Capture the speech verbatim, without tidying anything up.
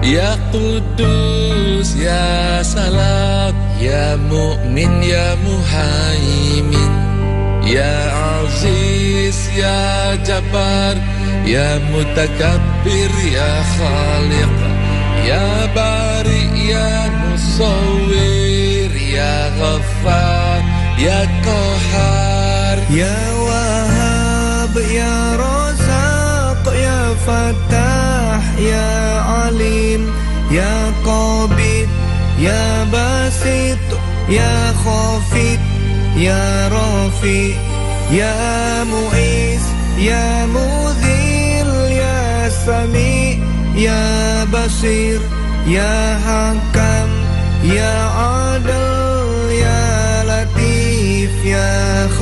Ya Quddus, ya Salam, ya Mu'min, ya Muhaimin, ya Aziz, ya Jabbar, ya Mutakabbir, ya Khaliq, ya Bari, ya Musawwir, ya Ghaffar, ya Qahhar, ya Wahhab, ya Razzaq, ya Fattah, ya Alim, ya Qabid, ya Basit, ya Khafid, ya Rafi, ya Mu'iz, ya Mudhil, ya Sami, ya Basir, ya Hakam, ya Adil, ya Latif, ya